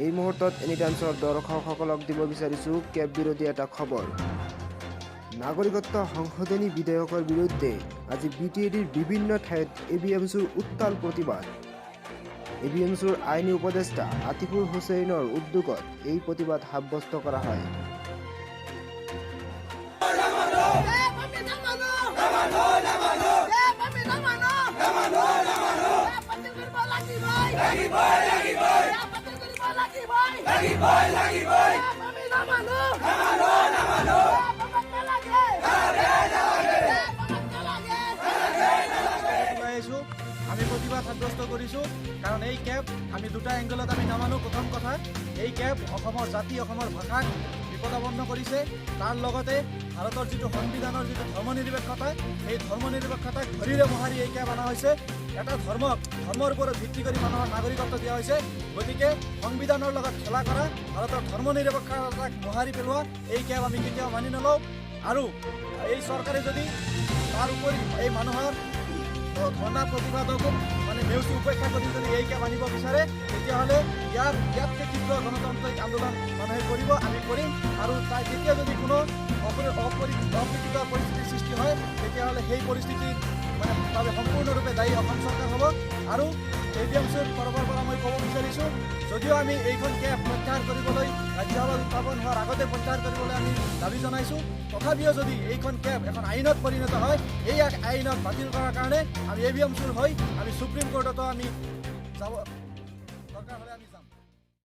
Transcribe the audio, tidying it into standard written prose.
এই মুহূৰ্তত এনি টাইমছৰ দৰ্শকসকলক দিব বিচাৰিছোঁ কেব বিৰোধী এটা খবৰ। নাগৰিকত্ব সংশোধনী বিধেয়কৰ বিৰুদ্ধে আজি বিটিএডিৰ বিভিন্ন ঠাইত এ বি এমছুৰ উত্তাল প্ৰতিবাদ। এ বি এমছুৰ আইনী উপদেষ্টা আতিকুৰ হুছেইনৰ উদ্যোগত এই প্ৰতিবাদ সাব্যস্ত কৰা হয়। আমি নামানো, নামানো, আমি নামানো, বাতিল কৰিব লাগিবই, বাতিল কৰিব লাগিবই। আমি নামানো, আমাক নালাগে, আমাক নালাগে। ওলাই আহিছোঁ, আমি প্ৰতিবাদ সাব্যস্ত কৰিছোঁ। কাৰণ এই কেব আমি দুটা এংগলত আমি নামানো। প্ৰথম কথা, এই কেব অসমৰ জাতি, অসমৰ ভাষাক বিপদাপন্ন কৰিছে। তাৰ লগতে ভাৰতৰ যিটো সংবিধানৰ যিটো ধৰ্ম নিৰপেক্ষতা, সেই ধৰ্ম নিৰপেক্ষতাক ভৰিৰে মোহাৰি এই কেব অনা হৈছে। এটা ধৰ্মক, ধৰ্মৰ ওপৰত ভিত্তি কৰি মানুহৰ নাগৰিকত্ব দিয়া হৈছে। গতিকে সংবিধানৰ লগত খেলা কৰা, ভাৰতৰ ধৰ্ম নিৰপেক্ষতাক মোহাৰি পেলোৱা এই কেব আমি কেতিয়াও মানি নলওঁ। আৰু এই চৰকাৰে যদি তাৰ উপৰি এই মানুহৰ ধৰ্ণা প্ৰতিবাদকো মানে নেওচি, উপেক্ষা কৰি যদি এই কেব আনিব বিচাৰে, তেতিয়াহ'লে ইয়াতকৈ তীব্ৰ গণতান্ত্ৰিক আন্দোলন মানুহে কৰিব, আমি কৰিম। আৰু তাই তেতিয়া যদি কোনো অপ্ৰীতিকৰ পৰিস্থিতিৰ সৃষ্টি হয়, তেতিয়াহ'লে সেই পৰিস্থিতিৰ মানে বাবে সম্পূৰ্ণৰূপে দায়ী অসম চৰকাৰ হ'ব। আৰু এ বি এম চিৰ তৰফৰ পৰা মই ক'ব বিচাৰিছোঁ, যদিও আমি এইখন কেব প্ৰত্যাহাৰ কৰিবলৈ, ৰাজ্যসভাত উত্থাপন হোৱাৰ আগতে প্ৰত্যাহাৰ কৰিবলৈ আমি দাবী জনাইছোঁ, তথাপিও যদি এইখন কেব এখন আইনত পৰিণত হয়, এই আইনক বাতিল কৰাৰ কাৰণে আমি এ বি এম চিৰ হৈ আমি সুপ্ৰিম কোৰ্টতো আমি যাব।